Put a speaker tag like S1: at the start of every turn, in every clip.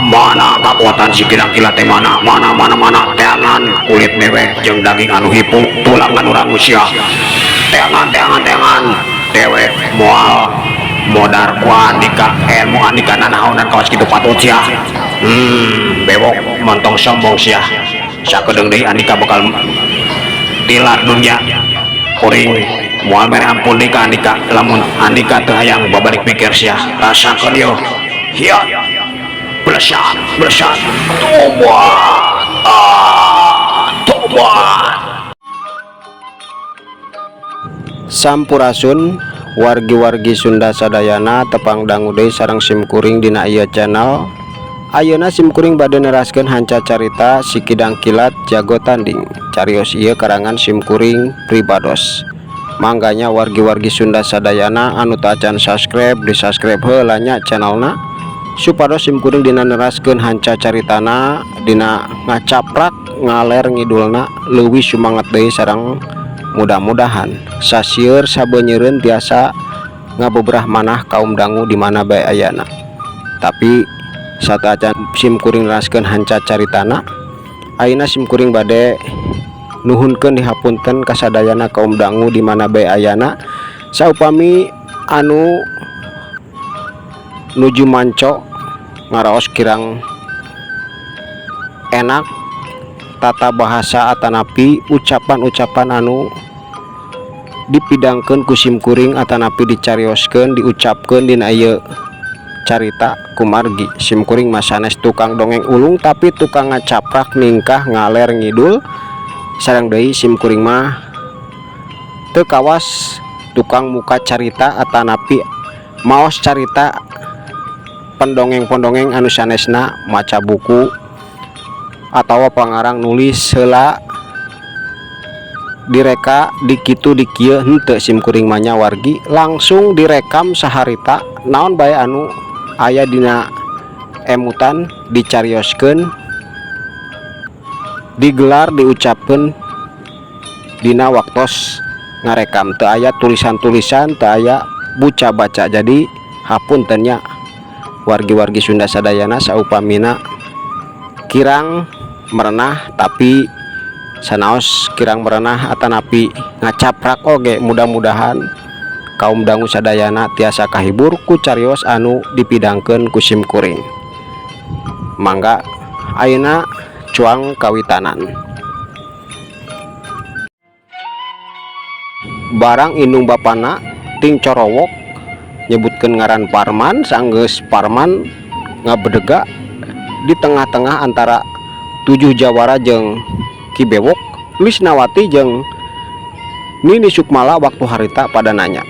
S1: Mana kakuatan si Kidang Kilat teh, mana, mana, mana, mana? Teangan kulit dewek jeung daging anu hipu, tulang anu rangus sia. Teangan, teangan, teangan. Dewek moal modar ku andika, ilmu andika nanaonan kawas kitu patut sia. Bewok, montong sombong sia. Sakedeung deui andika bakal tilar dunya. Kuring moal mere ampun deui ka andika lamun andika teu hayang babalik pikir sia. Rasakeun yo. Hiya. Blesat, blesat. Tobat. Ah, tobat.
S2: Sampurasun wargi-wargi Sunda sadayana, tepang dangu deui sareng simkuring dina ieu channel. Ayeuna simkuring bade neraskeun hanca carita Si Kidang Kilat Jago Tanding. Carios ieu karangan simkuring pribados. Mangga nya, wargi-wargi Sunda sadayana anu tacan subscribe, di subscribe heula nya channelna, supados simkuring dina neraskeun hanca caritana, dina ngacaprak ngaler ngidulna leuwih sumangat deui, sareng mudah-mudahan sasieur sabenyeureun tiasa ngabeberah manah kaum dangu di mana bae ayana. Tapi sateuacan simkuring neraskeun hanca caritana, ayeuna simkuring bade nuhunkeun dihapunten kasadayana kaum dangu di mana bae ayana, saupami anu nuju manco ngaraos kirang enak tata bahasa atanapi ucapan-ucapan anu dipidangkeun ku simkuring atanapi dicarioskeun, diucapkeun dina ieu carita, kumargi simkuring mah sanes tukang dongeng ulung, tapi tukang ngacaprak ningkah ngaler ngidul. Sareng deui simkuring mah teu kawas tukang muka carita atanapi maos carita pendongeng-pendongeng anu sanesna maca buku atau pangarang nulis heula, direka dikitu dikieu. Henteu, simkuring mah nya, wargi, langsung direkam saharita. Naon bae anu aya dina emutan dicarioskeun, digelar, diucapkeun dina waktos ngarekam. Teu aya tulisan-tulisan, teu aya buca baca. Jadi hapunten nya, wargi-wargi Sunda sadayana, saupamina kirang merenah. Tapi sanaos kirang merenah atanapi ngacaprak oge, mudah-mudahan kaum dangu sadayana tiasa kahibur ku carios anu dipidangkeun ku simkuring. Mangga, ayeuna cuang kawitanan. Barang indung bapana ting corowok nyebutkeun ngaran Parman, sanggeus Parman ngabedega di tengah-tengah antara tujuh jawara jeung Ki Bewok, Lisnawati jeung Nini Sukmala waktu harita pada nanya,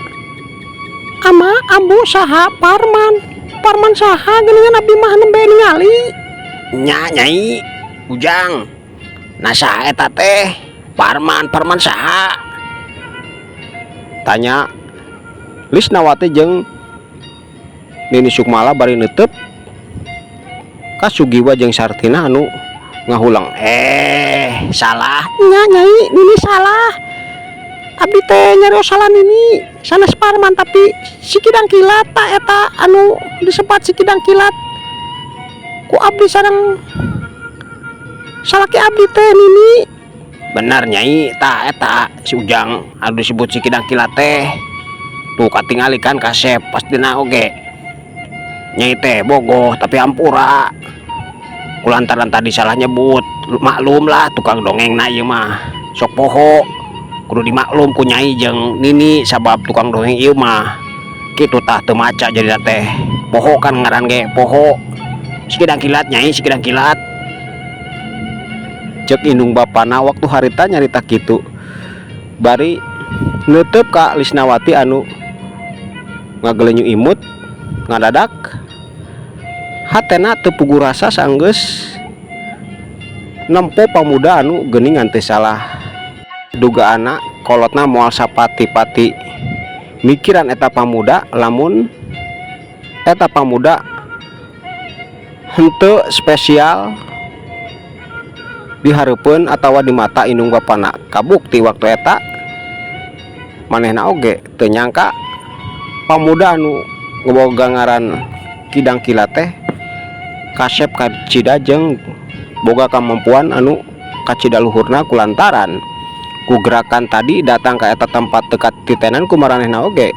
S2: "Ama, Ambu, saha Parman? Parman saha? Geuningan abdi mah nembe ningali."
S1: Nya, Nyai, Ujang. Nah, saha eta teh? Parman, Parman saha?
S2: Tanya Lisnawati jeung Nini Sukmala bari neuteub ka Sugiwa jeung Sartina anu ngahulang.
S1: Eh, salah.
S2: Nya, Nyai Nini, salah. Abdi teh nyarios salah Nini, sanes Parman, tapi si Kidang Kilat. Ta eta anu disebat si Kidang Kilat ku abdi sareng salaki abdi teh, Nini.
S1: Benar, Nyai, tah eta si Ujang anu disebut si Kidang Kilat teh. Tuh katingali kan kasep pastina oge. Nyai teh bogoh, tapi hampura kulantaran tadi salah nyebut. Maklum lah, tukang dongeng na ieu mah sok poho. Kudu dimaklum ku Nyai jeung Nini, sabab tukang dongeng ieu mah kitu tah, teu maca, jadi teh poho kan ngaran ge poho. Si Kidang Kilat, Nyai, si Kidang Kilat.
S2: Cek indung bapana waktu harita nyarita kitu bari neuteub ka Lisnawati anu ngagelenyu imut. Ngadadak hatena teu puguh rasa sanggeus nempo pamuda anu geuningan teu salah dugaanna kolotna moal sapati-pati mikiran eta pamuda lamun eta pamuda henteu spesial dihareupeun atawa di mata indung bapana. Kabukti waktu eta manehna oge teu nyangka pamuda anu ngeboga ngaran Kidang Kilat teh Kasep kacida jeung boga kamampuan anu kacida luhurna kulantaran ku gerakan tadi datang ka eta tempat teu katitenan ku maranehna oge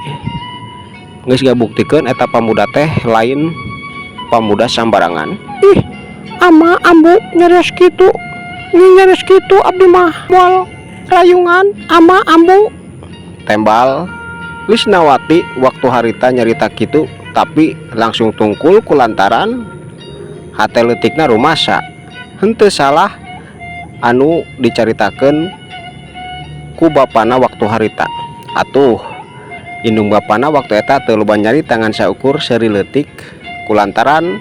S2: geus ngabuktikeun eta pamuda teh lain pamuda sambarangan. Ih, ama, ambu, nyarios kitu, nyarios kitu, abdi mah moal rayungan, ama, ambu, tembal Lisnawati waktu harita nyarita kitu, tapi langsung tungkul kulantaran hate leutikna rumasa henteu salah anu dicaritakeun ku bapana waktu harita. Atuh indung bapana waktu eta teu loba nyarita ngan saukur seuri leutik kulantaran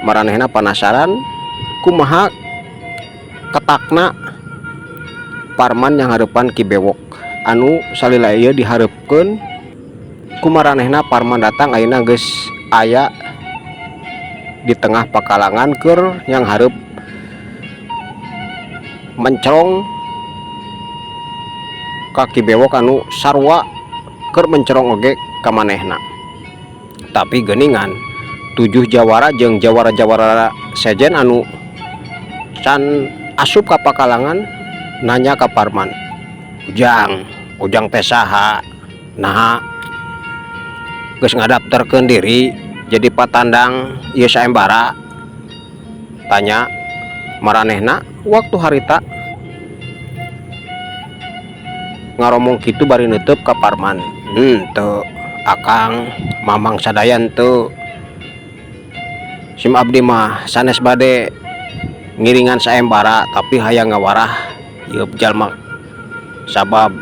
S2: maranehna panasaran kumaha ketakna Parman nyanghareupan Ki Bewok anu salila ieu diharepkeun ku maranehna. Parman datang ayeuna geus aya di tengah pakalangan keur nyanghareup mencerong ka Ki Bewok anu sarua keur mencerong oge ka manehna. Tapi geuningan tujuh jawara jeung jawara-jawara sejen anu can asup ka pakalangan nanya ka Parman, "Ujang, Ujang teh saha? Naha geus ngadaftarkeun diri jadi patandang ieu saembara?" tanya maranehna waktu harita ngaromong kitu bari neuteub ka Parman. "Henteu, Akang, Mamang sadaya henteu. Sim abdi mah sanes bade ngiringan saembara, tapi hayang ngawarah ieu jalma sabab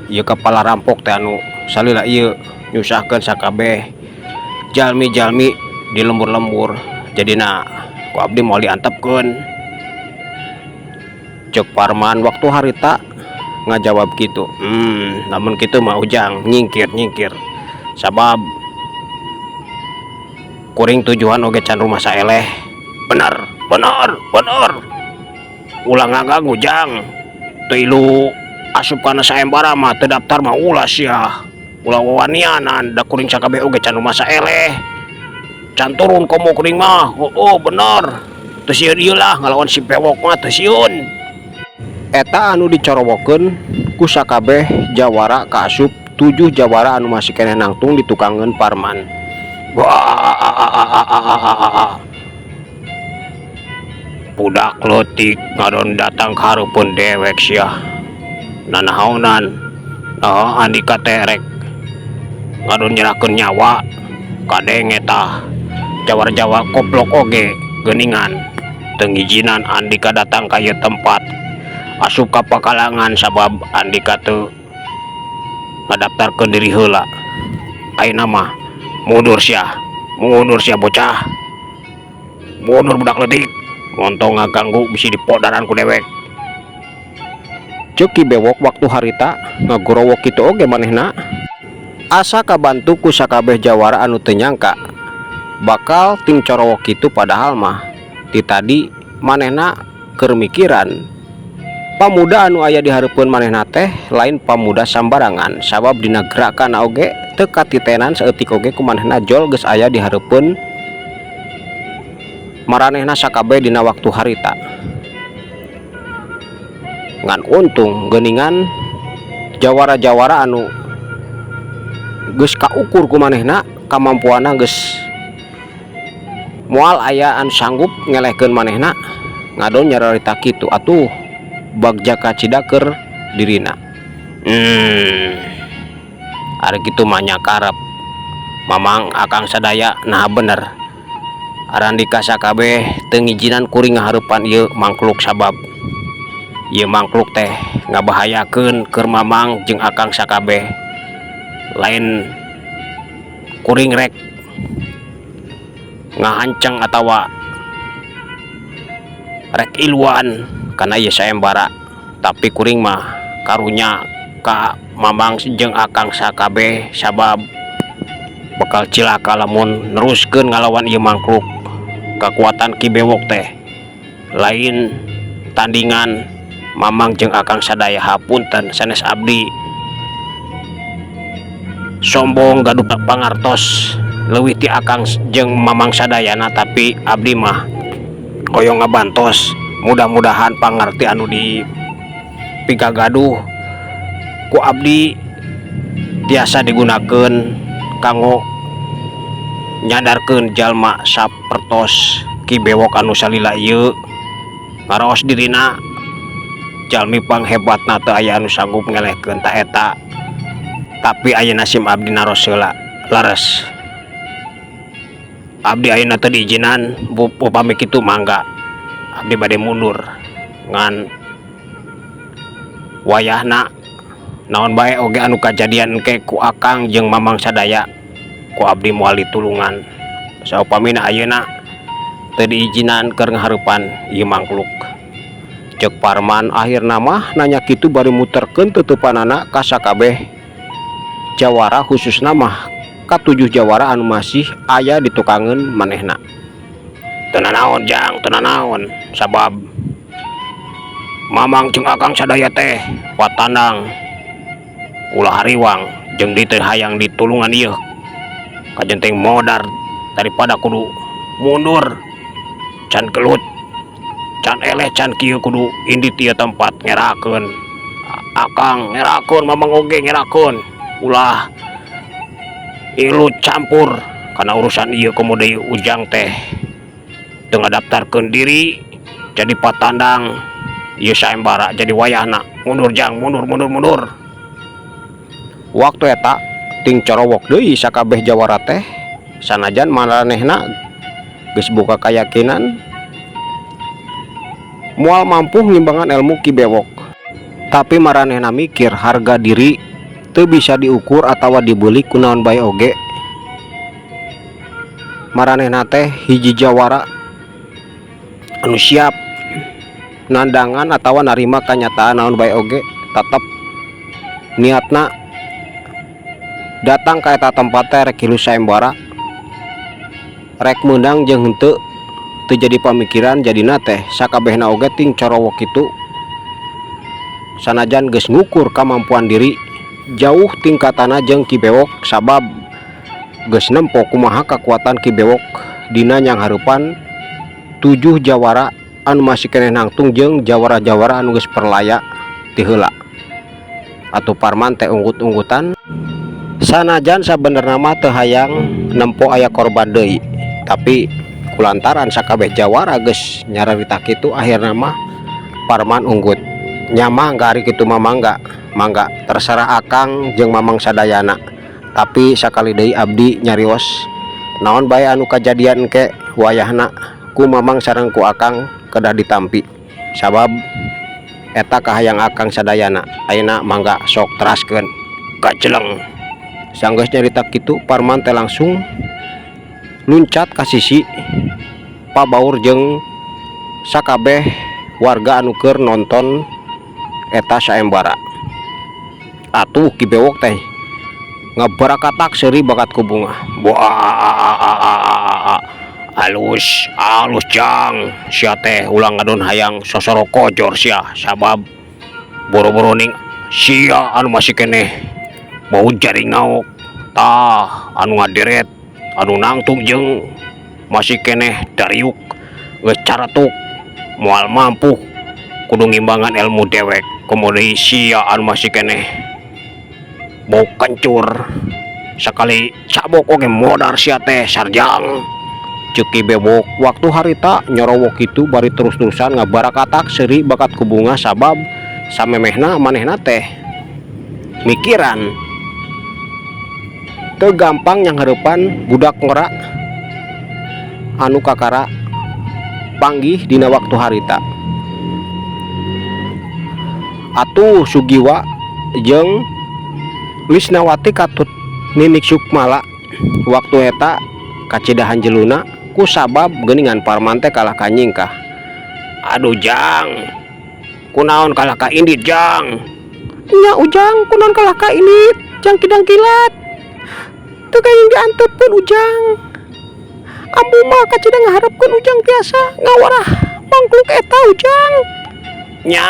S2: ieu kepala rampok teh anu salila ieu nyusahkeun sakabeh jalmi-jalmi di lembur-lembur, jadina ku abdi moal diantepkeun," cek Parman waktu harita ngajawab kitu. Lamun kitu mah Ujang nyingkir, nyingkir, sabab kuring tujuan oge can rumasa eleh." "Bener, bener, bener. Ulah ngaganggu, Jang. Teu ilu asup kana saembara mah, teu daftar mah ulah sia, ulah wawanianan, da kuring sakabeh oge can rumasa eleh, can turun komo kuring mah." "Oh, bener. Teu sieun ieu lah ngalawan si Bewok mah, teu sieun." Eta anu dicorowokeun ku sakabeh jawara kaasup tujuh jawara anu masih keneh nangtung ditukangeun Parman. "Wah, budak leutik ngadon datang ka hareupeun dewek sia. Nanahaonan? Nah, andika teh rek ngadon nyerahkeun nyawa? Kadenge tah, jawara-jawara koplok oge geuningan teu ngijinan andika datang ka ieu tempat, asup ka pakalangan, sabab andika teu ngadaftarkeun diri heula. Ayeuna mah mundur sia, mundur sia, bocah, mundur, budak leutik. Montong ngaganggu bisi dipodaran ku dewek," cek Ki Bewok waktu harita ngagorowok kitu oge. Manehna asa kabantu ku sakabeh jawara anu teu nyangka bakal ting corowok kitu, padahal mah ti tadi manehna keur mikiran pamuda anu aya di hareupeun manehna teh lain pamuda sambarangan, sabab dina gerakan oge teu katitenan saeutik oge ku manehna jol geus aya di hareupeun maranehna sakabeh dina waktu harita. Ngan untung geuningan jawara-jawara anu geus kaukur ku manehna kamampuanna geus moal aya anu sanggup ngelehkeun manehna ngadon nyararita kitu. Atuh bagja kacida keur dirina. Ari kitu mah nya karep Mamang Akang sadaya. Nah, bener arandika sakabeh teu ngijinan kuring ngahareupan ieu mangkluk, sabab ieu mangkluk teh ngabahayakeun keur Mamang jeung Akang sakabeh. Lain kuring rek ngahanceng atawa rek iluan karena ieu sayembara, tapi kuring mah karunya ka Mamang jeung Akang sakabeh, sabab bakal cilaka lamun neruskeun ngalawan ieu mangkluk. Kekuatan Ki Bewok teh lain tandingan Mamang jeung Akang sadaya. Hapunten sanes abdi sombong gaduh pangartos."
S1: Leuwih ti Akang jeung Mamang sadayana, tapi abdi mah hoyong ngabantos. Mudah-mudahan pangarti anu di pigagaduh ku abdi tiasa digunakeun kanggo nyadarkeun jalma sapertos Ki Bewok anu salila ieu ngaraos dirina jalmi panghebatna, teu aya anu sanggup ngelehkeun ta eta. Tapi ayeuna sim abdi naros heula, leres abdi ayeuna teu diizinan? Upami kitu mangga abdi bade mundur, ngan wayahna naon bae oge anu kajadian engke ku Akang jeung Mamang sadaya, ku abdi moal ditulungan saupamina ayeuna teu diizinan keur ngahareupan ieu mangkluk, cek Parman. Akhirna mah nanya kitu bari muterkeun tutupanana ka sakabeh jawara, khususna mah katujuh jawara anu masih aya di tukangeun manehna. Teu nanaon, Jang, teu nanaon, sabab Mamang jeung Akang sadaya teh patandang, ulah hariwang jeung di teu hayang ditulungan ieu, kajenteng modar daripada kudu mundur can gelut, can eleh, can kieu kudu indit ieu tempat. Ngerakeun Akang, ngerakeun Mamang oge, ngerakeun, ulah ilu campur karena urusan ieu. Komo deui Ujang teh teu ngadaftarkeun diri jadi patandang ieu sayembara, jadi wayahna mundur, Jang, mundur, mundur, mundur. Waktu eta ting corowok deui sakabeh jawara teh, sanajan maranehna geus boga kayakinan moal mampu ngimbangan ilmu Ki Bewok, tapi maranehna mikir harga diri teu bisa diukur atawa dibeli kunaon bae oge. Maranehna teh hiji jawara anu siap nandangan atawa narima kanyataan naon bae oge, tetep niatna datang ka eta tempat teh rek hilu sayembara, rek meunang jeung henteu teu jadi pamikiran. Jadina teh sakabehna oge ting corowok kitu, sanajan geus ngukur kamampuan diri jauh tingkatana jeung Ki Bewok, sabab geus nempo kumaha kakuatan Ki Bewok dina nyanghareupan tujuh jawara anu masih keneh nangtung jeung jawara-jawara anu geus perlaya ti heula. Atuh Parman teh unggut-unggutan, sanajan sabenerna mah teu hayang nempo aya korban deui, tapi kulantaran sakabeh jawara geus nyararita kitu, akhirna mah Parman unggut nya, "Mangga ari kitu mah, mangga, mangga, terserah Akang jeung Mamang sadayana. Tapi sakali deui abdi nyarios, naon bae anu kajadian engke wayahna, ku Mamang sareng ku Akang kedah ditampi, sabab eta kahayang Akang sadayana. Ayeuna mangga sok teraskeun kajeleng." Sanggeus nyarita kitu, Parman teh langsung luncat ka sisi pabaur jeung sakabeh warga anu keur nonton eta sayembara. Atuh Ki Bewok teh ngabarakatak seuri bakat ku bungah. "Wah, alus alus, Jang, sia teh ulah ngadon hayang sosoro kojor sia, sabab boro-boro ning sia anu masih keneh bau jaring ngaok tah anu ngaderet, anu nangtung jeung masih keneh dariuk geus caratuk moal mampu kudu ngimbangan ilmu dewek. Komo deui sia anu masih keneh bau kencur, sakali cabok oge modar sia teh, sarjang," ceuk Ki Bewok. Waktu harita nyorowok itu bari terus-terusan ngabarakatak seuri bakat ku bunga, sabab samemehna manehna teh mikiran teu gampang nyanghareupan budak ngora anu kakara panggih dina waktu harita. Atuh Sugiwa jeung Lisnawati katut Ninik Sukmala waktu eta kacida hanjeluna ku sabab geuningan Parman teh kalah kanyingkah. "Aduh, Jang, kunaon kalah ka indit, Jang?" "Nya, Ujang, kunaon kalah ka indit, Jang Kidang Kilat? Teu kenging diantepkeun, Ujang. Ambu mah kacida ngaharepkeun Ujang tiasa ngawarah mangkluk eta, Ujang." "Nya,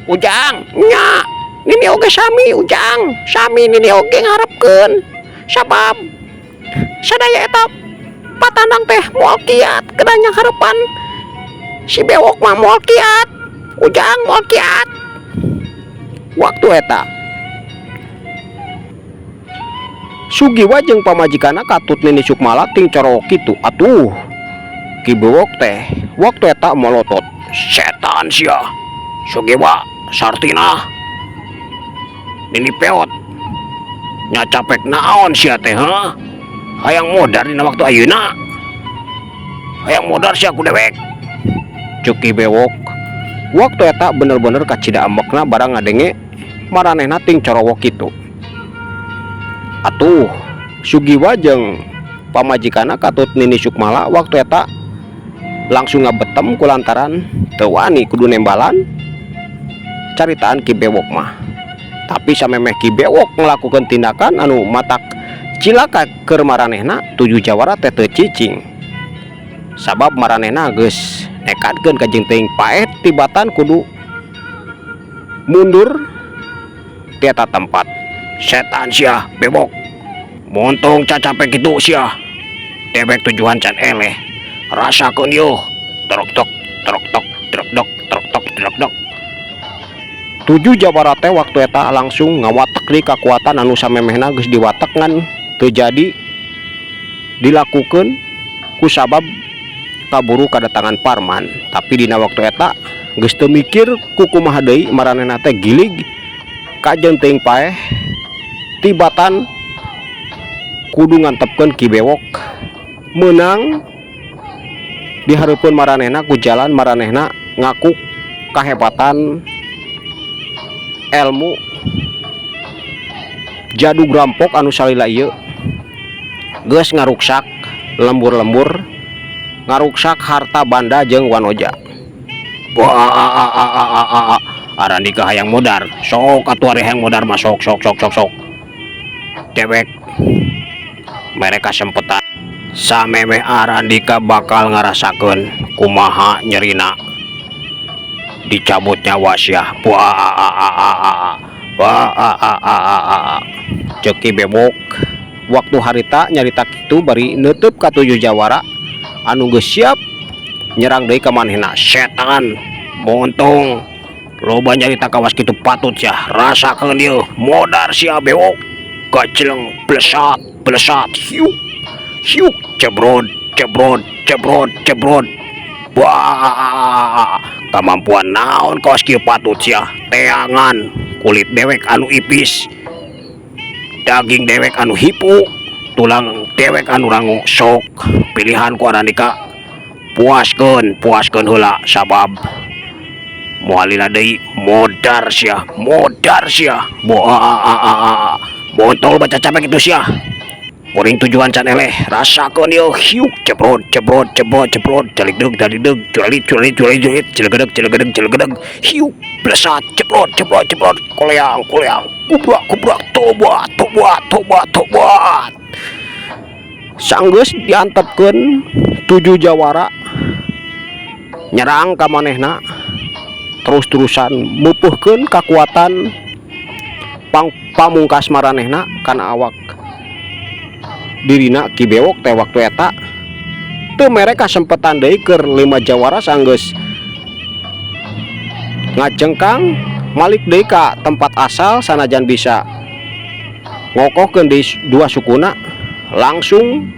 S1: Ujang, nya, nini oge sami, Ujang, sami, nini oge ngarepkeun, sabab Sadaya eta patandang teh moal kiat kedah nyanghareupan si Bewok mah moal kiat, Ujang moal kiat. Waktu eta Sugiwa jeung pamajikanna katut Nini Sukmala ting corowok kitu. Atuh Ki Bewok teh waktu eta molotot, "Setan sia, Sugiwa, Sartina, Nini Peot, nyacapek naon sia teh, ha? Hayang modar dina waktu ayeuna? Hayang modar sia ku dewek?" Cuk Ki Bewok. Waktu eta bener-bener kacida ambekna barang ngadenge maranehna ting corowok kitu. Atuh Sugiwa jeung pamajikanna katut Nini Sukmala waktu eta langsung ngabetem kulantaran teu wani kudu nembalan caritaan Ki Bewok mah. Tapi samemeh Ki Bewok ngelakukan tindakan anu matak cilaka keur maranehna, tujuh jawara teh teu cicing, sabab maranehna geus nekadkeun kajeng teuing paeh tibatan kudu mundur ti eta tempat. "Setan sia, Bewok, montong cacapek kitu sia. Dewek tujuhan can eleh. Rasakeun yeuh." Trok tok trok tok trok dok trok tok trok dok. Tujuh jawara teh waktu eta langsung ngawatek di kekuatan anu samemehna geus diwatek ngan teu jadi dilakukeun kusabab kaburu kadatangan Parman. Tapi dina waktu eta geus teu mikir ku kumaha deui, maranehna teh gilig kajeun teuing paeh tibatan kudu ngantepkeun Ki Bewok meunang dihareupeun maranehna ku jalan maranehna ngaku kahebatan ilmu jadug rampok anu salila ieu geus ngaruksak lembur-lembur, ngaruksak harta banda jeung wanoja. "Wah, Arandika hayang modar. Sok atuh, ari hayang modar mah sok, sok, sok, sok, sok. Dewek mere kasempetan. Samemeh Arandika bakal ngarasakeun kumaha nyerina dicabut nyawa sia. Wah, wah," ceuk Ki Bewok waktu harita nyarita kitu bari neuteub ka tujuh jawara anu geus siap nyerang deui ka manehna. "Setan, montong loba nyarita kawas kitu patut sia. Rasakeun ieu, modar sia, Bewok." Gaceleng, blesat blesat, hiuk hiuk, cebrod cebrod cebrod cebrod. "Wah, kemampuan naon kawas kieu patut sia? Teangan kulit dewek anu ipis, daging dewek anu hipu, tulang dewek anu rangu. Sok pilihan ku Arandika. Puaskeun, puaskeun heula, sabab moal lila deui. Modar sia, modar sia. Boa, bontol baca capek itu sia. Kuring tujuhan can eleh. Rasakeun ieu." Hiuk, cebrod cebrod cebrod cebrod, caligdeg caligdeg, curalit curalit curalit curalit, cilegedeg cilegedeg cilegedeg, hiuk, blesat, cebrod cebrod cebrod, koleang koleang, kubrak kubrak, tobat tobat tobat tobat. Sanggeus diantepkeun, tujuh jawara nyerang ka manehna terus-terusan meupuhkeun kakuatan pang pamungkas maranehna kana awak dirina. Ki Bewok teh waktu eta teu mere kasempetan deui keur lima jawara. Sanggeus ngajengkang malik deui ka tempat asal, sanajan bisa ngokohkeun di dua sukuna, langsung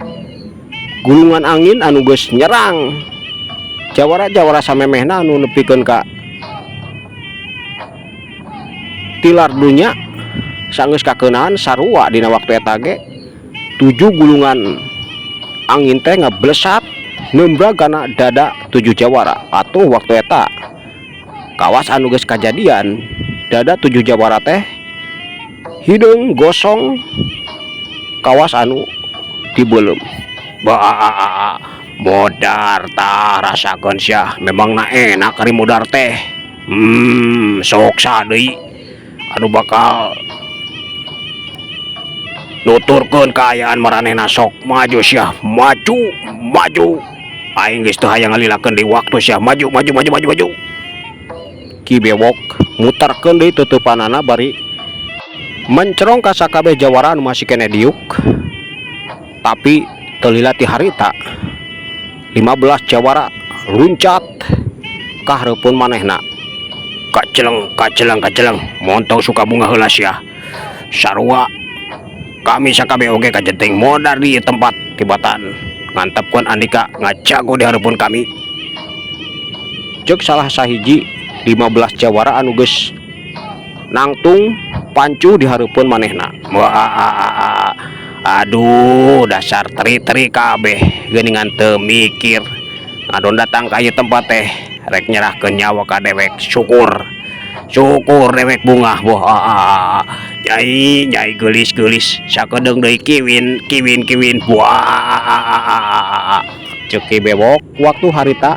S1: gulungan angin anu geus nyerang jawara-jawara samemehna anu nepikeun ka tilar dunya. Sanggeus kakeunaan sarua dina waktu eta ge tujuh gulungan angin teh ngablesat nembrag kana dada tujuh jawara. Atuh waktu eta kawas anu geus kajadian, dada tujuh jawara teh hideung gosong kawas anu dibeuleum. "Bah, modar tah, rasakeun sia. Memangna enak ari modar teh? Sok saha deui anu bakal nuturkeun kaayaan maranehna? Sok maju sia, maju, maju. Aing geus teu hayang ngalilakeun deui waktu sia. Maju, maju, maju, maju, maju." Ki Bewok muterkeun deui tutupanana bari mencerong ka sakabeh jawara anu masih keneh diuk, tapi Teu lila ti harita 15 jawara luncat ka hareupeun manehna. Kaceleng, kaceleng, kaceleng, montong suka bunga heula sia. Sarua kami sakabeh oge kajenting modar di tempat tibatan ngantepkeun andika ngajago di hareupeun kami, ceuk salah sahiji 15 jawara anu geus nangtung pancuh di hareupeun manehna. Wah, aduh, dasar teri-teri kabeh, geuningan teu mikir ngadon datang ka ieu tempat teh rek nyerahkeun nyawa ka dewek. Syukur syukur dewek bungah. Wah, nyai, nyai geulis geulis, sakedeung deui kiwin kiwin kiwin. Wah, ceuk Ki Bewok waktu harita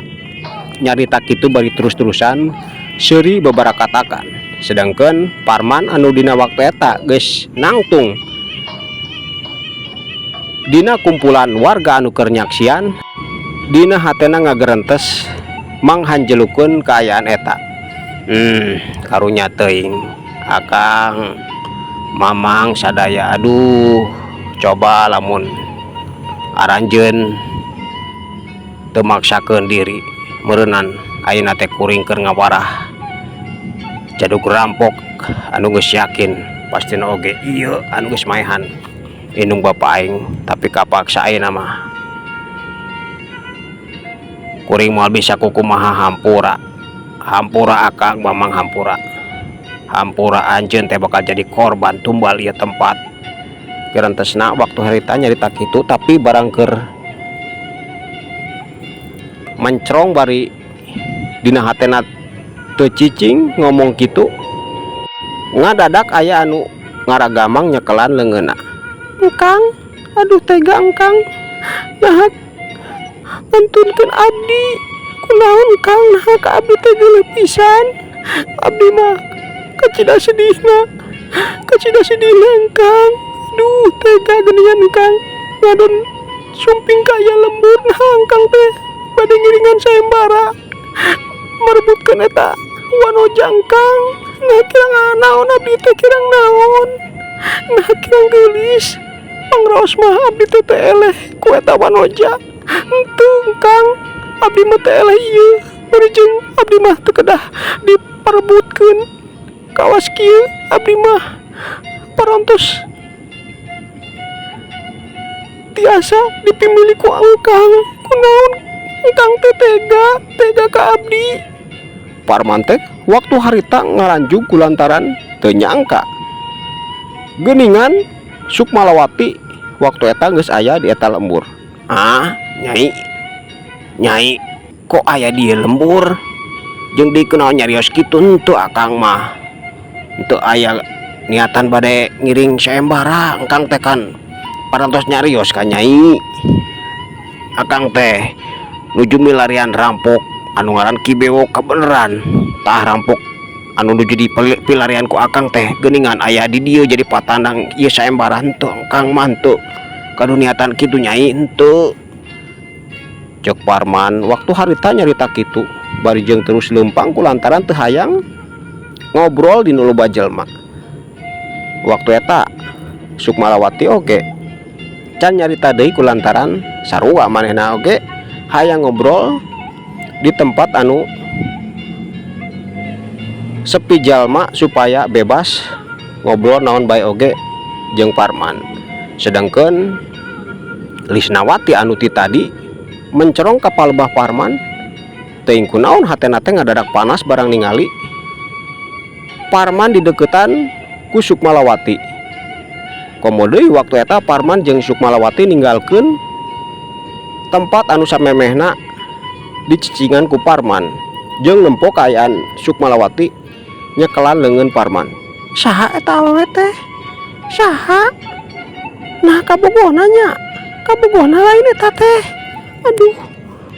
S1: nyarita kitu bari terus-terusan seuri babarakatakan. Sedangkan Parman anu dina waktu eta geus nangtung dina kumpulan warga anu keur nyaksian, dina hatena ngagerentes manghanjelukeun kaayaan eta. Karunya teuing akang mamang sadaya. Aduh, coba lamun aranjeun teu maksakeun diri, meureunan ayeuna teh kuring keur ngawarah jadug rampok anu geus yakin pastina oge ieu anu geus maehan indung bapa aing, tapi kapaksa ayeuna mah kuring moal bisa kukumaha. Hampura, hampura akang mamang, hampura, hampura, anjeun teh bakal jadi korban tumbal ieu tempat, gerentesna waktu harita nyarita kitu. Tapi barang keur mencrong bari dina hatena teu cicing ngomong kitu, ngadadak aya anu ngaragamang nyekelan leungeunna. Engkang, aduh, tega engkang, naha ngantunkeun abdi? Kunaon kang, naha ka abdi teh geuleuh pisan? Abdi mah kacida sedihna, kacida sedihna engkang. Aduh, tega geuningan engkang ngadon sumping ka aya lembur. Nah, engkang teh bade ngiringan sayembara merebutkeun eta wanoja engkang. Nah, kirang naon abdi teh, kirang naon? Nah, kirang geulis? Pangraos mah abdi teh teu eleh ku eta wanoja. Henteu kang, abdi mah teu eleh ieu, bari jeung abdi mah teu kedah diparebutkeun kawas kieu. Abdi mah parantos tiasa dipimili ku engkang. Kunaon engkang teh tega tega ka abdi? Parman teh waktu harita ngaranjug kulantaran teu nyangka geuningan Sukmalawati waktu eta geus aya di eta lembur. Ah, nyai, nyai kok aya di lembur jeung dikenaon nyarios kitu? Henteu, akang mah henteu aya niatan bade ngiring sayembara. Engkang teh kan parantos nyarios ka nyai, akang teh nuju milarian rampok anu ngaran Ki Bewok. Kabeneran tah rampok anu nuju di pilarian ku akang teh geuningan aya di dieu jadi patandang ieu sayembara. Henteu, engkang mah henteu kadu niatan kitu, nyai, henteu, ceuk Parman waktu harita nyarita kitu bari jeung terus leumpang kulantaran teu hayang ngobrol di nu loba jelema. Waktu eta Sukmalawati oge can nyarita deui kulantaran sarua manehna oge hayang ngobrol di tempat anu sepi jalma supaya bebas ngobrol naon bae oge jeung Parman. Sedangkan Lisnawati anu ti tadi mencerong ka palebah Parman, teuing kunaon hatena teh ngadadak panas barang ningali Parman dideukeutan ku Sukmalawati. Komo deui waktu eta Parman jeung Sukmalawati ninggalkeun tempat anu samemehna dicicingan ku Parman jeung nempo kaayaan Sukmalawati nyekelan leungeun Parman. Saha eta awewe teh? Saha? Nah, kabogohna nya, kabogohna lain eta teh? Aduh,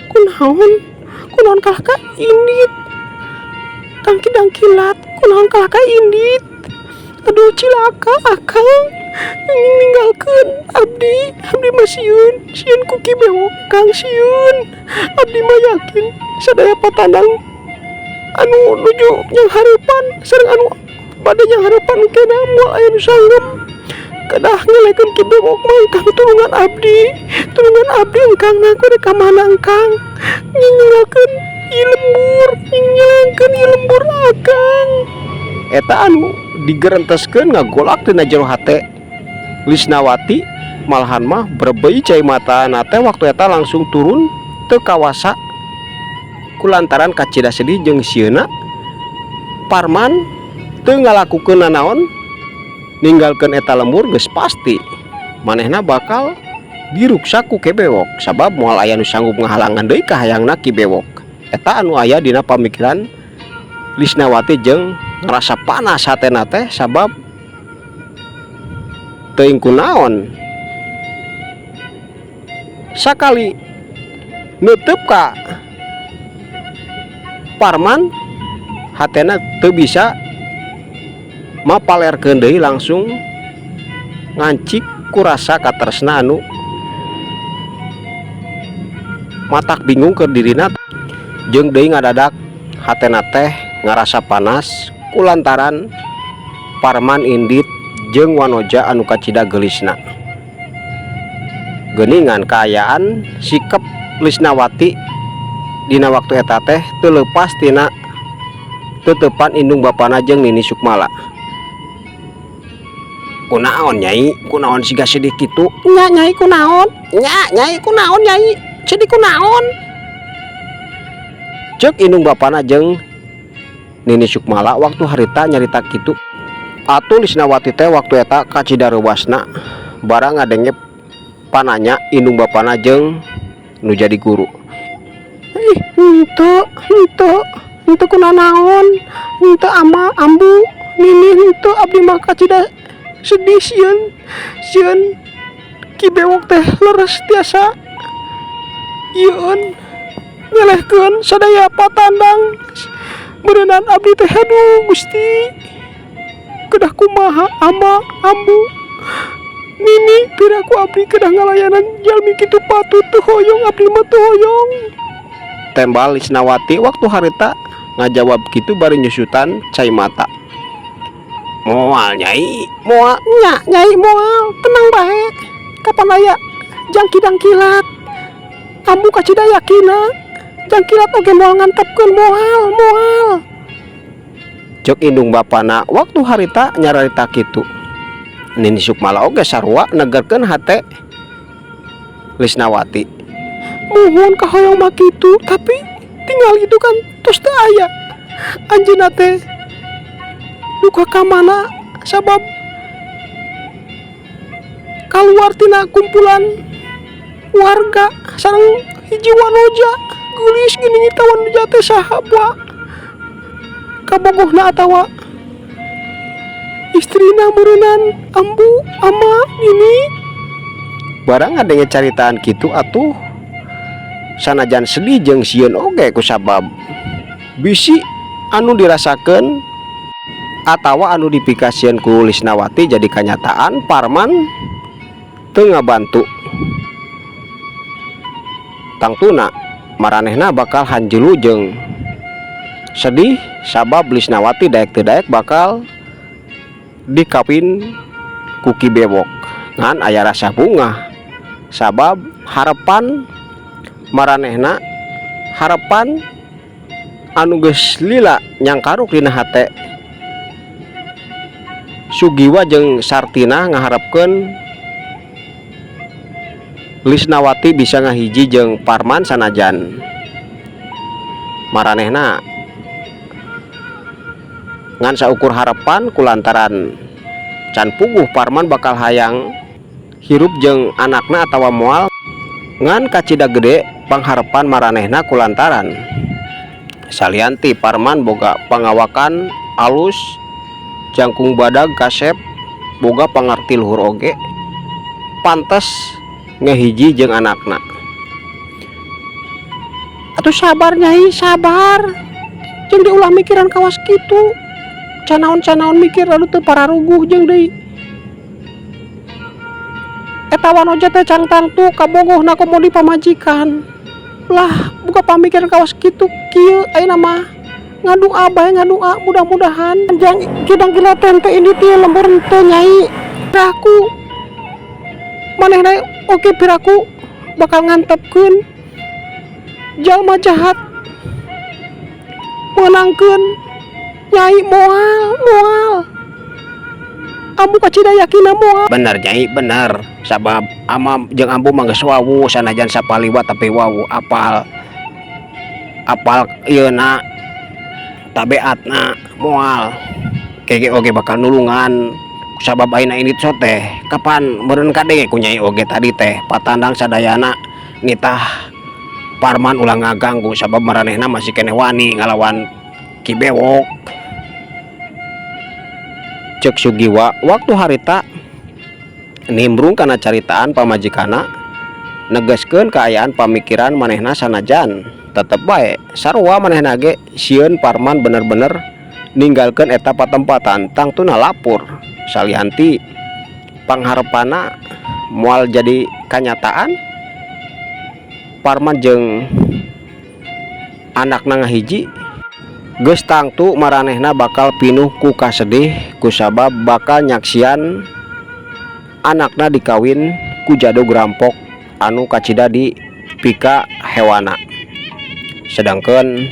S1: kunaon, kunaon kalah ka indit Kang Kidang Kilat? Kunaon kalah ka indit? Aduh, cilaka akang ninggalkeun abdi. Abdi mah sieun, sieun ku Ki Bewok kang, sieun. Abdi mah yakin sadaya patandang anu nuju nyanghareupan sareng anu bade nyanghareupan kena moal aya nu sanggup.
S2: Kedah ngelehkeun Ki Bewok mah, engkang. Tulungan abdi, tulungan abdi, engkang. Nah, kudu ka mana engkang ninggalkeun ieu lembur, ninggalkeun ieu lembur akang? Eta anu digerenteskeun ngagolak dina jero hate Lisnawati. Malahan mah berebei cai mata teh waktu eta langsung turun teu kawasa kulantaran kacida sedih jeung sieuna Parman teu ngalakukeun nanaon ninggalkeun eta lembur. Geus pasti manehna bakal diruksak ku Ki Bewok, sabab moal aya nu sanggup ngahalangan deui kahayangna Ki Bewok. Eta anu aya dina pamikiran Lisnawati jeung ngerasa panas hatena teh, sabab teuing kunaon sakali nutup ka Parman hatena teu bisa mapalerkeun deui, langsung ngancik kurasa katresna anu matak bingung ke dirina. Jeung deui ngadadak hatena teh ngarasa panas kulantaran Parman indit jeung wanoja anu kacida geulisna. Geuningan kaayaan sikep Lisnawati dina waktu eta teh teu leupas tina tetepan indung bapana jeung Nini Sukmala. "Kunaon, Nyai? Kunaon siga sedih kitu nya, Nyai? Kunaon nya, Nyai? Kunaon, Nyai? Sedih kunaon?" Cek indung bapana jeung Nini Sukmala waktu harita nyarita kitu. Atuh Lisnawati teh waktu eta kacida reuwasna barang ngadenge pananya indung bapana jeung nu jadi guru. "Ih, henteu, henteu, henteu kunanaon, henteu, ama, ambu, nini, henteu. Abdi mah kacida sedih, sieun, sieun Ki Bewok teh leres tiasa ieueun nyelehkeun sadaya patandang beureunan abdi teh. Aduh Gusti, kedah kumaha, ama, ambu, nini? Piraku abdi kedah ngalayanan jalmi kitu patut? Teu hoyong, abdi mah teu hoyong," tembal Lisnawati waktu harita ngajawab kitu bari nyusutan cai mata. "Moal, Nyai, moal nya, Nyai, moal. Tenang bae, kapan aya jang kidang kilat. Ambu kacida yakina jang kilat oge moal ngantepkeun, moal, moal," cek indung bapana waktu harita nyararita kitu. Nini Sukmala oge sarua negerkeun hate Lisnawati. "Muhun, kahoyong mah kitu, tapi tinggal itu kan tos teu aya anjeunna teh, duka ka mana, sabab kaluar tina kumpulan warga sareng hiji wanoja geulis. Geuning eta wanoja teh saha, buah kabogohna atawa istrina meureunan, ambu, ama, nini." Barang ngadenge caritaan kitu atuh sanajan sedih jeung sieun oge kusabab bisi anu dirasakeun atawa anu dipikasieun ku Lisnawati jadi kanyataan, Parman teu ngabantu, tangtuna maranehna bakal hanjelu jeung sedih, sabab Lisnawati daek teu daek bakal dikawin ku Ki Bewok. Ngan aya rasa bungah, sabab harapan maranehna, harapan anu geus lila nyangkaruk dina hate Sugiwa jeung Sartina ngaharepkeun Lisnawati bisa ngahiji jeung Parman, sanajan maranehna ngan saukur harapan kulantaran can puguh Parman bakal hayang hirup jeung anakna atawa moal. Ngan kacida gede pangharepan maranehna kulantaran salian ti Parman boga pangawakan alus, jangkung badag kasep, boga pangarti luhur oge, pantes ngahiji jeung anakna. "Atuh sabar, Nyai, sabar, jeung diulah mikiran kawas kitu. Canaon-canaon mikir lalu teu pararuguh. Jeung deui eta wanoja teh can tangtu kabogohna, komo di pamajikan lah. Buka pamikiran kawas kitu kieu. Ayeuna mah ngadua bae, ngadua mudah-mudahan jang kidang kilat teh ini ti lembur teu, Nyai. Aku Manehna oge piraku bakal ngantepkeun jalma jahat meunangkeun Nyai. Moal, moal, Ambu kacida yakinna moal.
S1: Bener, Nyai, bener, sabab Amam jeung Ambu mah geus wawu, sanajan sapaliwa tapi wawu, apal apal ieu na tabeatna. Moal kege oge bakal nulungan, sabab ayeuna ini teh kapan meureun kadenge ku Nyai oge tadi teh patandang sadayana nitah Parman ulah ngaganggu, sabab maranehna masih keneh wani ngalawan Ki Bewok.
S2: Cek Sugiwa waktu harita nimbrung kana caritaan pamajikana, negeskeun kaayaan pamikiran manehna, sanajan tetep bae sarua manehna ge sieun Parman bener-bener ninggalkeun eta patempatan. Tangtuna lapur salianti pangharepana moal jadi kanyataan Parman jeung anakna ngahiji geus tangtu maranehna bakal pinuh ku kasedih kusabab bakal nyaksian anakna dikawin ku jadug rampok anu kacida di pika hewana. Sedangkan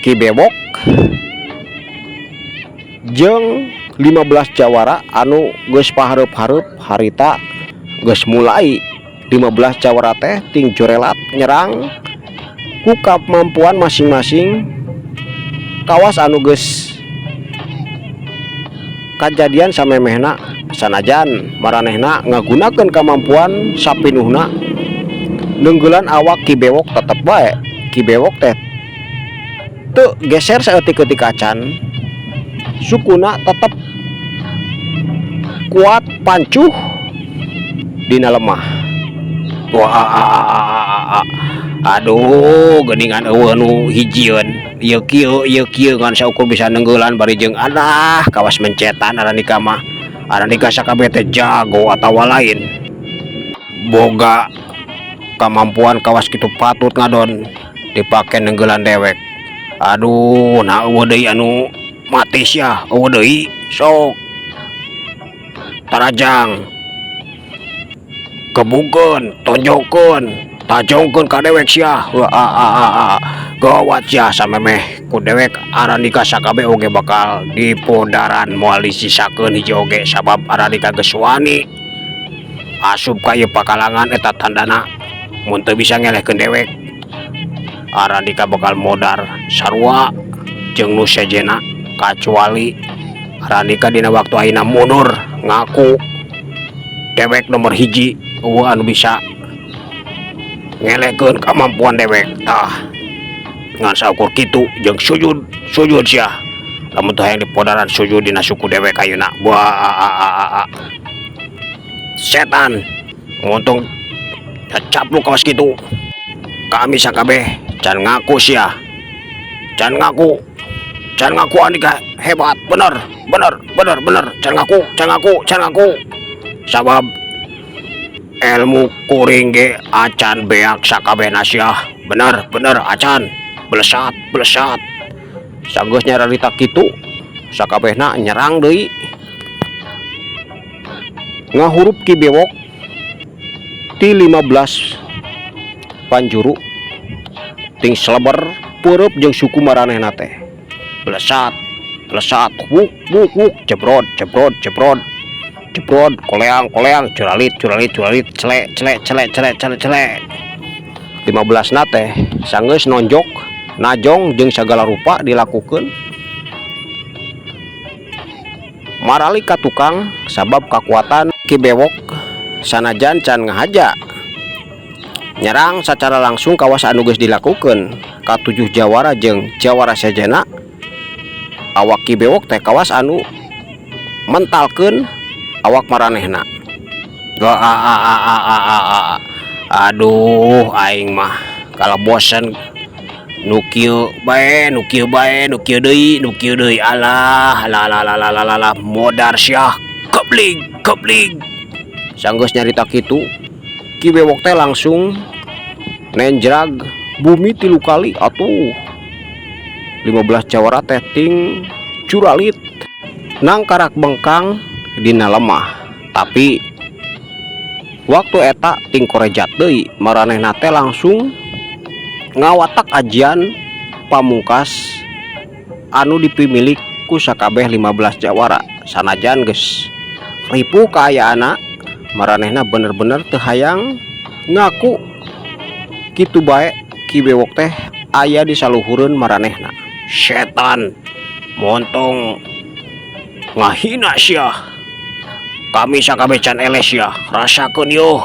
S2: Ki Bewok jeung 15 jawara anu geus pahareup-hareup harita geus mulai 15 jawara teh ting jurelat nyerang ku kamampuan masing-masing, kawas anu geus kajadian samemehna. Sanajan maranehna ngagunakeun kamampuan sapinuhna neunggelan awak Ki Bewok, tetep bae Ki Bewok teh teu geser saeutik-eutik acan, sukuna tetep kuat pancuh dina lemah.
S1: Wah, aduh, geuningan euweuh nu hijieun ieu kieu ieu kieu, ngan saukur bisa neunggelan bari jeung alah kawas mencetan. Aranika mah, Aranika sakabeh teh jago atawa lain boga kamampuan kawas kitu, patut ngadon dipake neunggelan dewek. Aduh, nah, euweuh deui anu mati sia, euweuh deui. Sok tarajang, gebukeun, tonjokeun, tajongkeun ka dewek sia. Wah, ah, ah, ah, ah. Gawat sia, samemeh ku dewek Arandika sakabeh oge bakal dipodaran, moal disisakeun hiji oge, sabab Arandika geus wani asup ka ieu pakalangan. Eta tandana mun teu bisa ngelehkeun dewek, Arandika bakal modar sarua jeung nu sejenna, kacuali Arandika dina waktu ayeuna mundur ngaku dewek nomor hiji, euweuh anu bisa ngelehkeun kamampuan dewek. Tah, ngan saukur kitu jeung sujud, sujud sia lamun teu hayang dipodaran, sujud dina suku dewek ayeuna. Wah, setan untung capluk kawas kitu. Kami sakabeh can ngaku sia, can ngaku, can ngaku Andika hebat. Bener, bener, bener, bener, can ngaku, can ngaku, can ngaku, sabab ilmu kuring ge acan beak sakabehna sia. Bener, bener, acan. Belesat, belesat.
S2: Sanggeus nyararita kitu, sakabehna nyerang deui, ngahurup Ki Bewok ti 15 panjuru ting seleber peureub jeung suku maranehna teh.
S1: Belesat, belesat, wuk wuk wuk, jebrod, jebrod, jebrod, jebrod, koleang, koleang, curalit, curalit, curalit, celek, celek, celek, celek, celek, celek.
S2: 15 na teh sanggeus nonjok najong jeung sagala rupa dilakukeun, maralik ka tukang, sabab kakuatan Ki Bewok sanajan can ngahaja nyerang secara langsung kawas anu geus dilakukeun katujuh jawara jeung jawara sejena, awak Ki Bewok teh kawas anu mentalkeun awak maranehna.
S1: Ah, ah, ah, ah, ah, ah, ah. Aduh, aing mah kalau bosen nu kieu bae, nu kieu bae, nu kieu deui, nu kieu deui. Alah, alah, alah, alah, alah, alah, modar sia, kebling, kebling.
S2: Sanggeus nyarita kitu, Ki Bewok teh langsung nenjrag bumi tilu kali. Atuh 15 jawara teh ting curalit nangkarak bengkang dina lemah. Tapi waktu eta ting korejat deui, maranehna teh langsung ngawatak ajian pamungkas anu dipimilik ku sakabeh 15 jawara. Sanajan geus ripuh kaayaanna, maranehna bener-bener teu hayang ngaku kitu bae Ki Bewok teh aya di saluhureun maranehna.
S1: Setan montong ngahina sia, kami sakabeh can eleh sia, rasakeun yeuh.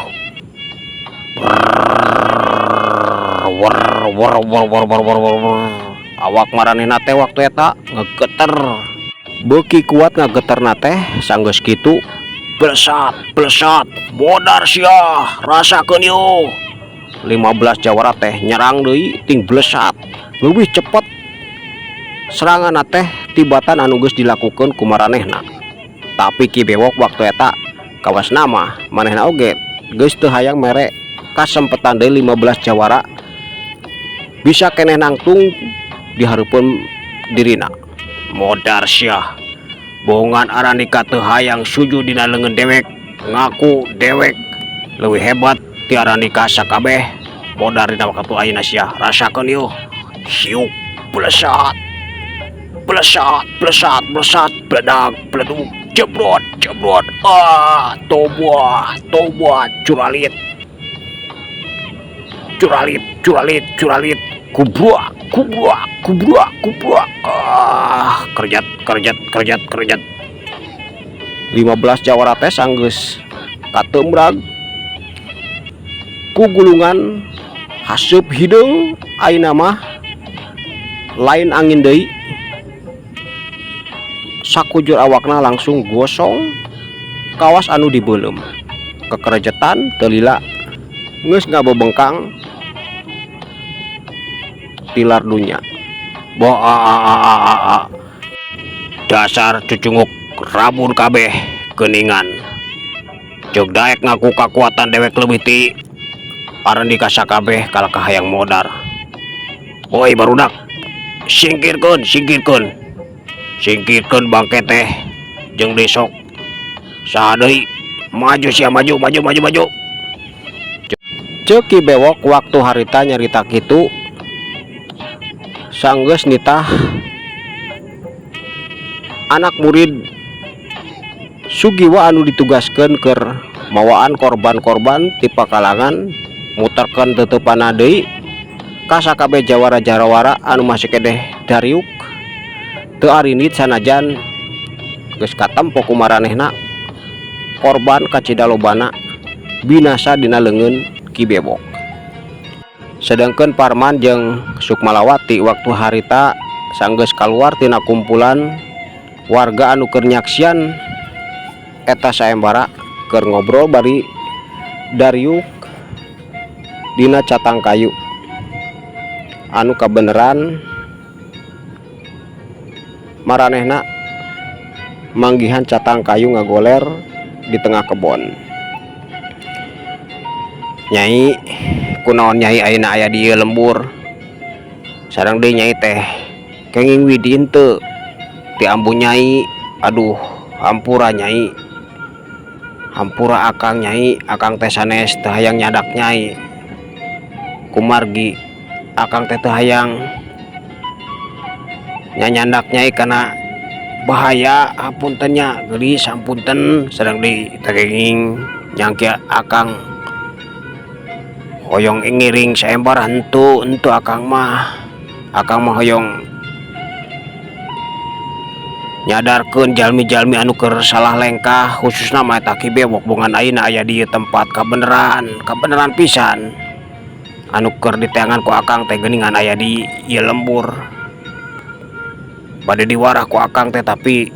S1: Wer wer wer wer wer wer wer wer.
S2: Awak maranehna teh waktu eta ngegeter, beuki kuat ngageterna teh. Sanggeus kitu,
S1: Blesat blesat, modar sia, rasakeun yeuh.
S2: 15 jawara teh nyerang deui ting blesat, leuwih cepet serangan teh tibatan anu geus dilakukeun ku maranehna. Tapi Ki Bewok waktu eta kawasna mah manehna oge geus teu hayang mere kasempetan deui 15 jawara bisa keneh nangtung di hareupeun dirina.
S1: Modar sia, bongan arandika teu hayang sujud dina leungeun dewek, ngaku dewek leuwih hebat ti arandika sakabeh, modar dina waktu ayeuna sia, rasakeun yeuh. Siuk, blesat blesat blesat blesat, bledag bledug, jebrot jebrot, ah, tobat tobat, curalit curalit curalit curalit, kubruak kubruak kubruak kubruak, ah, kerjat kerjat kerjat kerjat.
S2: 15 jawara teh sanggeus katemrag ku gulungan haseup hideung. Ayeuna mah lain angin deui, sakujur awakna langsung gosong kawas anu dibeuleum kekerejetan. Teu lila geus ngabebengkang, tilar dunya.
S1: Bo a a a a a a. Dasar cucunguk rabun kabeh geuningan, ceuk daek ngaku kakuatan dewek leuwih ti arandika sakabeh, kalah hayang modar. Woi barudak, singkirkeun, singkirkeun, singkirkeun bangke teh jeung desok. Saha deui maju sia, maju maju maju maju.
S2: Ceuk Ki Bewok waktu harita nyarita kitu sanggeus nitah anak murid Sugiwa anu ditugaskeun keur mawaan korban-korban ti pakalangan muterkeun teuteupanna deui ka sakabeh jawara-jawara anu masih keneh dariuk teu arindit, sanajan geus katempo ku maranehna korban kacida lobana binasa dina leungeun Ki Bewok. Sedangkeun Parman jeung Sukmalawati waktu harita sanggeus kaluar tina kumpulan warga anu keur nyaksian eta sayembara, keur ngobrol bari dariuk dina catang kayu anu kabeneran maranehna manggihan catang kayu ngagoler di tengah kebon. "Nyai, kunaon Nyai ayeuna aya di ieu lembur? Sareng deui Nyai teh kenging widi henteu ti ambu Nyai? Aduh, hampura Nyai, hampura akang, Nyai. Akang teh sanes teu hayang nyandak Nyai, kumargi akang teh teu hayang nyandak Nyai kana bahaya. Hapunten nya, geulis, hapunten. Sareng deui teu kenging nyangki akang hoyong ngiring sayembara. Henteu, henteu, akang mah hoyong nyadarkeun jalmi-jalmi anu keur salah lengkah, khususna mah eta Ki Bewok. Bongan ayeuna aya di ieu tempat, kabeneran, kabeneran pisan anu keur diteangan ku akang teh geuningan aya di ieu lembur. Bade diwarah ku akang teh, tapi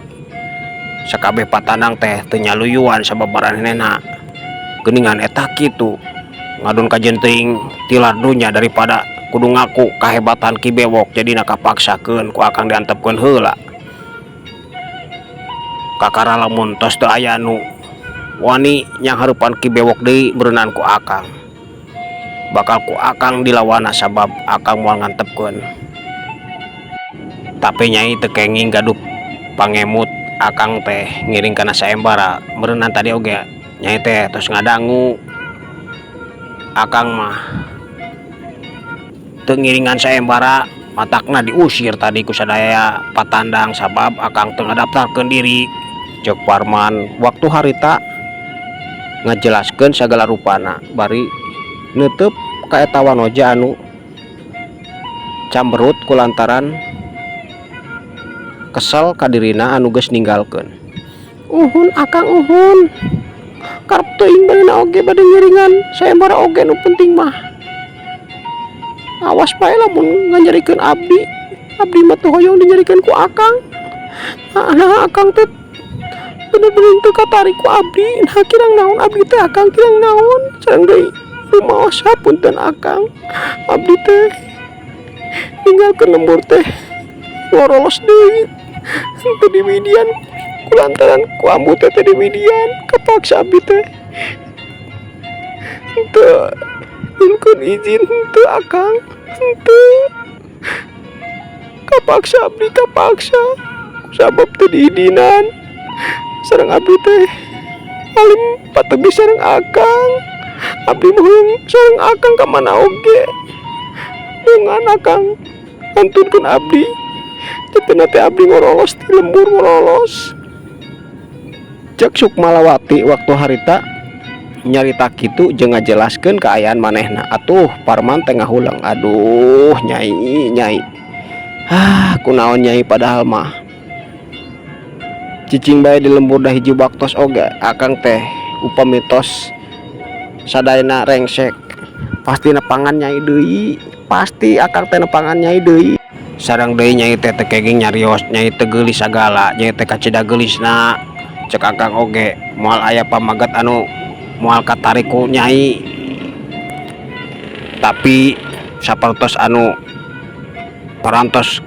S2: sakabeh patanang teh teu nyaluyuan sabab maranehna geuningan eta kitu ngadon kajeun teuing tilar dunya daripada kudu ngaku kahebatan Ki Bewok. Jadina kapaksakeun ku akang diantepkeun heula. Kakara lamun tos teu aya nu wani nyanghareupan Ki Bewok deui, meureunan ku akang bakal ku akang dilawana, sabab akang moal ngantepkeun. Tapi Nyai teu kenging gaduh pangemut.
S1: Akang teh ngiring kana sayembara meureunan tadi oge Nyai teh tos ngadangu. Akang mah teu ngiringan sayembara, matakna diusir tadi ku sadaya patandang sabab akang teu ngadaftarkeun diri. Cek Parman waktu harita ngajelaskeun sagala rupana bari neuteub ka eta wanoja anu camberut kulantaran kesel ka dirina anu geus ninggalkeun. Uhun, Akang, uhun. Karep teuing baheula oge bade ngiringan sayembara oge, nu penting mah awas bae lamun nganyerikeun abdi. Abdi mah teu hoyong dinyerikeun ku Akang. Nah, Akang teh bener-bener teu katarik ku abdi. Nah, kirang naon abdi teh, Akang, kirang naon? Sareng deui rumaos, hapunten, Akang, abdi teh ninggalkeun lembur teh ngorolos deui, teu diwidian kulantaran ku ambu teh teu diwidian. Kapaksa abdi teh teu nyuhunkeun izin, henteu, Akang, henteu. Kapaksa abdi, kapaksa sabab teu diidinan. Sareng abdi teh alim patebih sareng Akang. Abdi mah hoyong sareng Akang ka mana oge dengan Akang ngantunkeun abdi. Teu teh abdi ngorolos ti lembur, ngorolos. Cek Sukmalawati waktu harita nyarita kitu jeung ngajelaskeun kaayaan manehna. Atuh Parman teh ngahuleng, "Aduh, Nyai, Nyai, ah, kunaon, Nyai? Padahal mah cicing bae di lembur dah hiji waktos oge Akang teh upami tos sadayana rengsek pasti nepangan Nyai deui, pasti Akang teh nepangan Nyai deui. Sareng deui Nyai teh teu kenging nyarios, Nyai teh geulis sagala, Nyai teh kacida geulisna. Cek Akang oge moal aya pamaget anu moal katarik ku Nyai, tapi sapertos anu parantos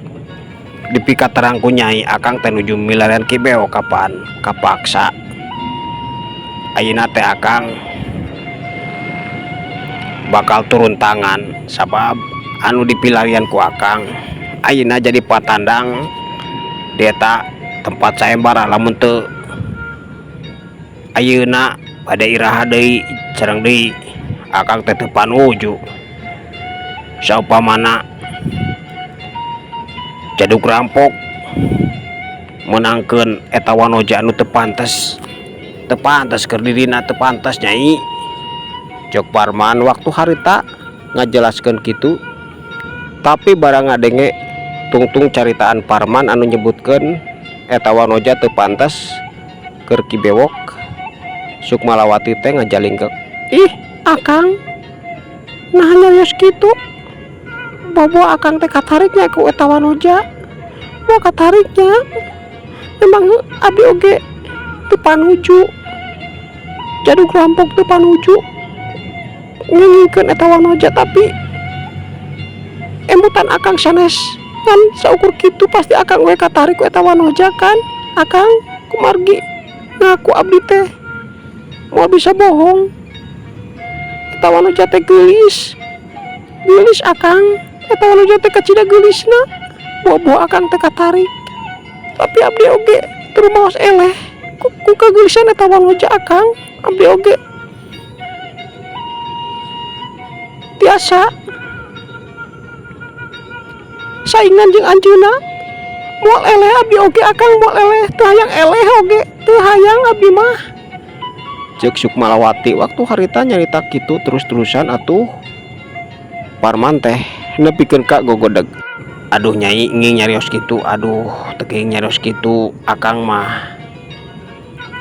S1: dipikaterang ku Nyai, Akang teh nuju milarian Ki Bewok. Kapan kapaksa ayeuna teh Akang bakal turun tangan sabab anu dipilarian ku Akang ayeuna jadi patandang di eta tempat sayembara. Lamun teu ayeuna, pada iraha deui? Sareng deui Akang teh teu panuju saupamana jaduk rampok menangkeun eta wanoja anu teu pantes, teu pantes keur dirina, teu pantes, Nyai." Cek Parman waktu harita ngajelaskeun kitu. Tapi barang ngadenge tungtung caritaan Parman anu nyebutkeun eta wanoja teu pantes keur Ki Bewok, Sukmalawati teh ngajalingkek, "Ih, Akang, nah nyarios kitu? Bobo Akang teh katariknya ku eta wanoja? Mau katariknya? Memang abdi oge teu panuju jadug rampok, teu panuju ngengingkeun eta wanoja, tapi emutan Akang sanes kan saukur kitu, pasti Akang we katarik ku eta wanoja kan, Akang? Kumargi ngaku abdi teh moal bisa bohong, eta wanoja teh geulis, geulis, Akang. Eta wanoja teh kacida geulisna, bobo Akang teh katarik. Tapi abdi oge teu rumaos eleh ku kageulisan eta wanoja, Akang. Abdi oge tiasa saingan jeung anjeunna. Moal eleh abdi oge, Akang, moal eleh, teu hayang eleh oge, teu hayang abdi mah." Cek Sukmalawati waktu harita nyarita kitu terus-terusan. Atuh Parman teh nepikeun ka gogodeg, "Aduh, Nyai, nging nyarios kitu. Aduh, teu kenging nyarios kitu. Akang mah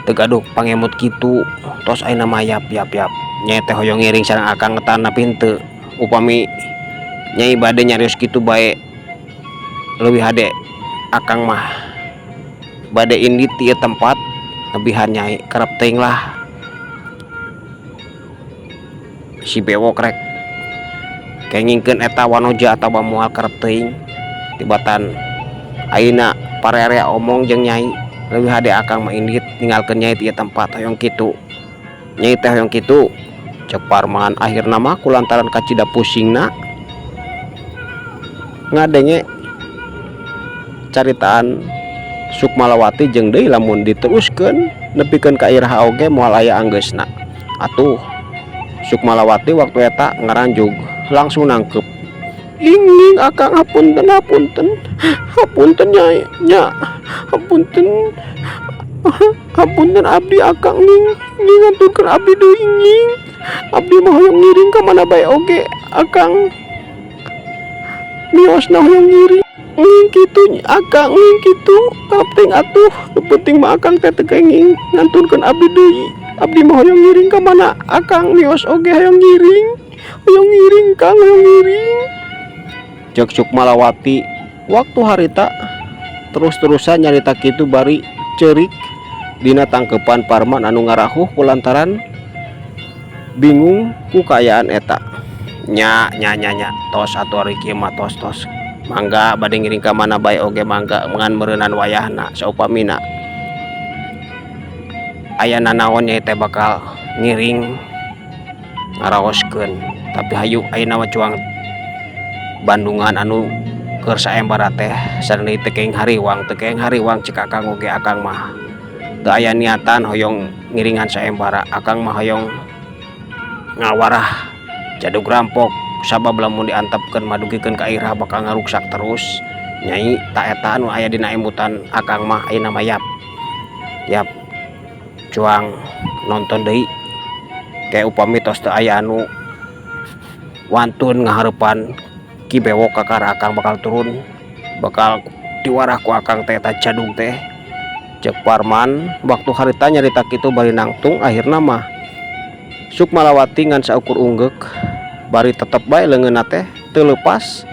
S1: teu gaduh pangemut kitu. Tos ayeuna mah yap yap yap, Nyai teh hoyong ngiring sareng Akang tah henteu? Upami Nyai bade nyarios kitu bae, leuwih hade Akang mah bade indit ti ieu tempat lebihan Nyai. Karep teuing lah si Bewok rek kengingkeun eta wanoja atawa moal, karep teuing. Tibatan ayeuna parerea omong jeung Nyai, leuwih hade Akang mah indit ninggalkeun Nyai ti ieu tempat. Hoyong kitu Nyai teh, hoyong kitu?" Cek Parman. Akhirna mah kulantaran kacida pusingna ngadenge caritaan
S2: Sukmalawati jeung deui lamun diteruskeun nepikeun ka iraha oge moal aya anggeusna. Atuh Sukmalawati waktu eta ngaranjug langsung nangkep. Ing ing, akang, hapunten, hapunten, hapunten, nyai nya, hapunten, hapunten abdi, akang. Ning ning, ngantunkeun abdi deui, ning. Abdi mah hoyong ngiring ka mana bae oge akang miosna, hoyong ngiring. Ning kitu, akang, ning kitu kapting atuh. Nu penting mah akang teh teu kenging ngantunkeun abdi deui. Abdi mah hoyong ngiring ka mana akang mios oge hoyong ngiring, hoyong ngiring, Kang, hoyong ngiring, cek Sukmalawati waktu harita terus-terusan nyarita kitu bari ceurik dina tangkepan Parman anu ngarahuh kulantaran bingung ku kaayaan eta. Nya nya nya nya, tos atuh ari kieu mah, tos tos, mangga bade ngiring ka mana bae oge mangga, ngan meureunan wayahna saupamina aya nanaon nyai teh bakal ngiring ngaraoskeun. Tapi hayu, ayeuna mah cuang bandungan anu keur saembara teh sareng teu kenging hariwang, teu kenging hariwang. Cek akang oge, akang mah teu aya niatan hoyong ngiringan saembara. Akang mah hoyong ngawarah jadug rampok, sabab lamun diantepkeun mah dugikeun ka iraha bakal ngaruksak terus, nyai. Tah, eta anu aya dina emutan akang mah ayeuna mah. Yap yap, cuang nonton deui kayak upami tos teu aya anu wantun ngahareupan Ki Bewok, kakara akang bakal turun, bakal diwarah ku akang teh eta jadug teh, cek Parman waktu harita nyarita kitu bari nangtung. Akhirna mah Sukmalawati ngan saukur unggeuk bari tetep bae leungeunna teh teu leupas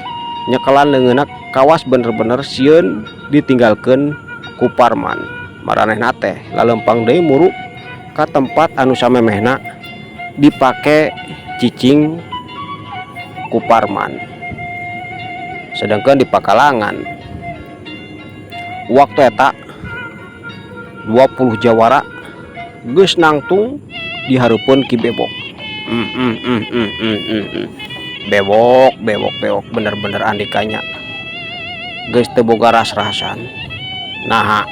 S2: nyekelan leungeunna, kawas bener-bener sieun ditinggalkeun ku Parman. Maranehna teh lalempang deui muru ka tempat anu samemehna dipake cicing ku Parman. Sedangkan di pakalangan waktu eta 20 jawara geus nangtung di hareupeun Ki Bewok. Bewok, bewok, bewok, bener-bener andikanya geus teu boga ras-rasan. Naha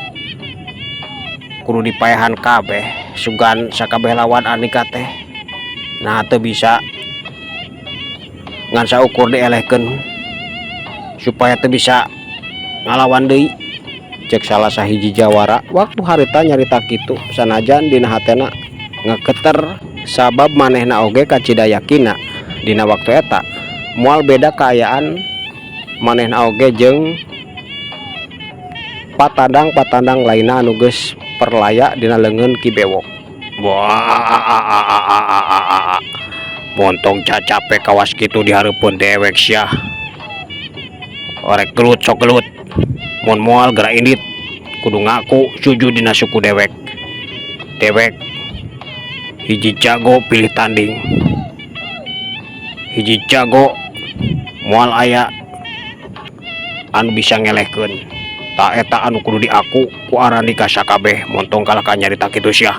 S2: kudu dipaehan kabeh sugan sakabeh lawan andika teh? Nah, teu bisa ngan saukur dielehkeun supaya teu bisa ngalawan deui, cek salah sahiji jawara waktu harita nyarita kitu sanajan dina hatena ngeketer, sabab manehna oge kacida yakina dina waktu eta moal beda kaayaan manehna oge jeung patandang-patandang lainna anu geus perlaya dina leungeun Ki Bewok. Wah, montong cacape kawas kitu di hareupeun dewek sia. Orek gelut sok gelut, mun moal geura indit, kudu ngaku sujud dina suku dewek. Dewek hiji jago pilih tanding, hiji jago moal aya anu bisa ngelehkeun. Tah, eta anu kudu diaku ku arandika sakabeh. Montong kalah ka nyarita kitu sia.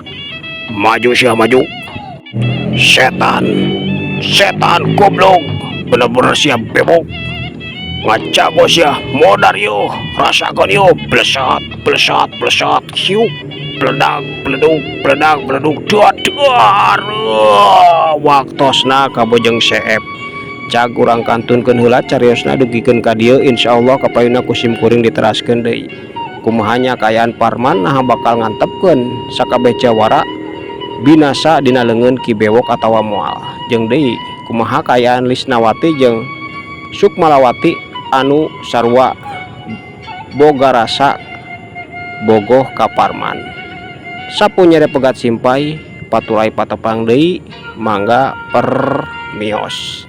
S2: Maju sia, maju, setan, setan goblok. Bener-bener sia bebok ngajago sia modar. Yo, rasakan yo. Blesat blesat blesat, hiuk, peledak beleduk, peledak beleduk, duar duar. Waktosna kabojeng seep. Cag urang kantunkeun heula cariosna dugikeun ka dieu. Insyaallah kapayuna ku sim kuring diteraskeun deui kumaha nya kaayaan Parman, nah bakal ngantepkeun sakabeh jawara binasa dina leungeun Ki Bewok atawa moal, jeung deui kumaha kaayaan Lisnawati jeung Sukmalawati anu sarua boga rasa bogoh ka Parman. Sapu nyere pegat simpay paturay patepang deui, mangga permios.